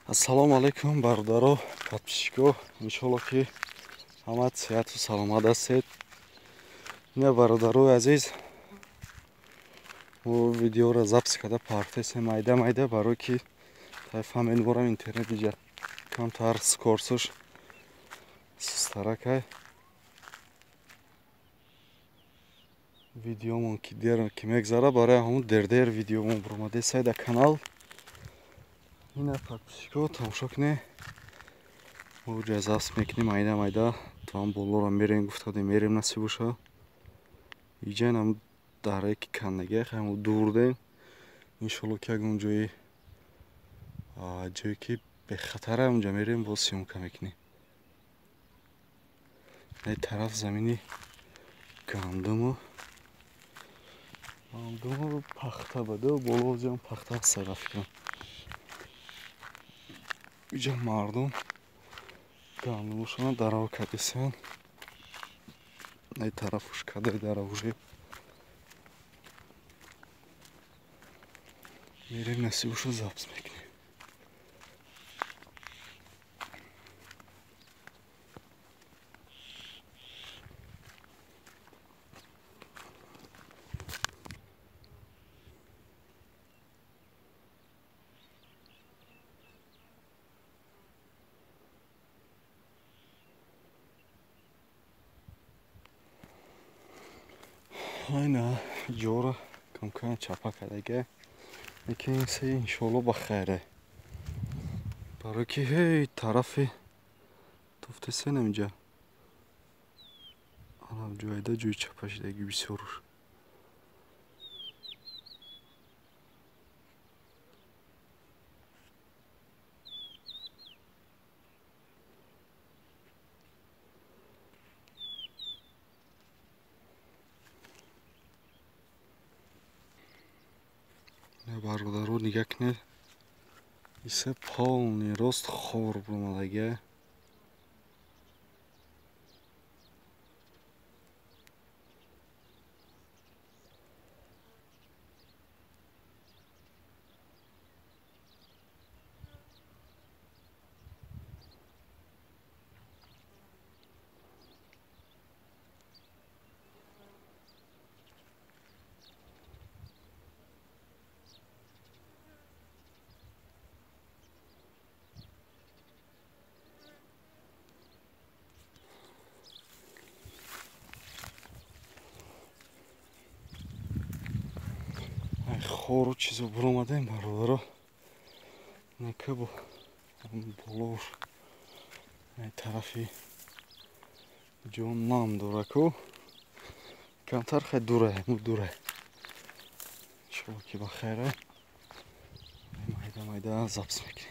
Ассалому алайкум, бародаро, подписчико. Иншолло ки ҳама сиҳату саломат ҳастед. Ина, бародарои азиз, мо видеоро запись карда партесем майда майда, барое ки фаҳмед борам интернет иҷа камтар скоростьш сустаракай. Видеомон ки дер ки мегзара, барои ҳамун дердер видеомон буромадесай дар канал. Ина, подписчико, тамошо кунед, мо ҷа запись мекунем майда майда. То ҳам болоро мерем, гуфтадем, мерем, насиб боша. Иҷа инам дарае ки кандагия, мо дурдем. Иншолло ки ягон ҷои ҷое ки бехатара, онҷа мерем, боз съёмка мекунем. Ай тараф замини гандуму пахта буда, болоҷам пахта ҳаста, ба фикрам. Иҷа мардум гандумошона дарав кардесиян. Ай тарафуш кадай даравуже мерем, насибошо запись мекунем. Айна ҷора камкам чапа кардага, лекин се иншоалло ба хайре, барое ки ҳей тарафи туфтесенам инҷа ана ҷойда ҷои чапа шидаги бисёруш. Бародаро, нигаҳ кунед, иса полный рост хор буромадага. Хору чизо буромадем, бародаро, нека бо болош тарафи ҷо нам дораку, камтар хай дура, дура. Иншолло ки ба хайра, майда майда запись мекунем.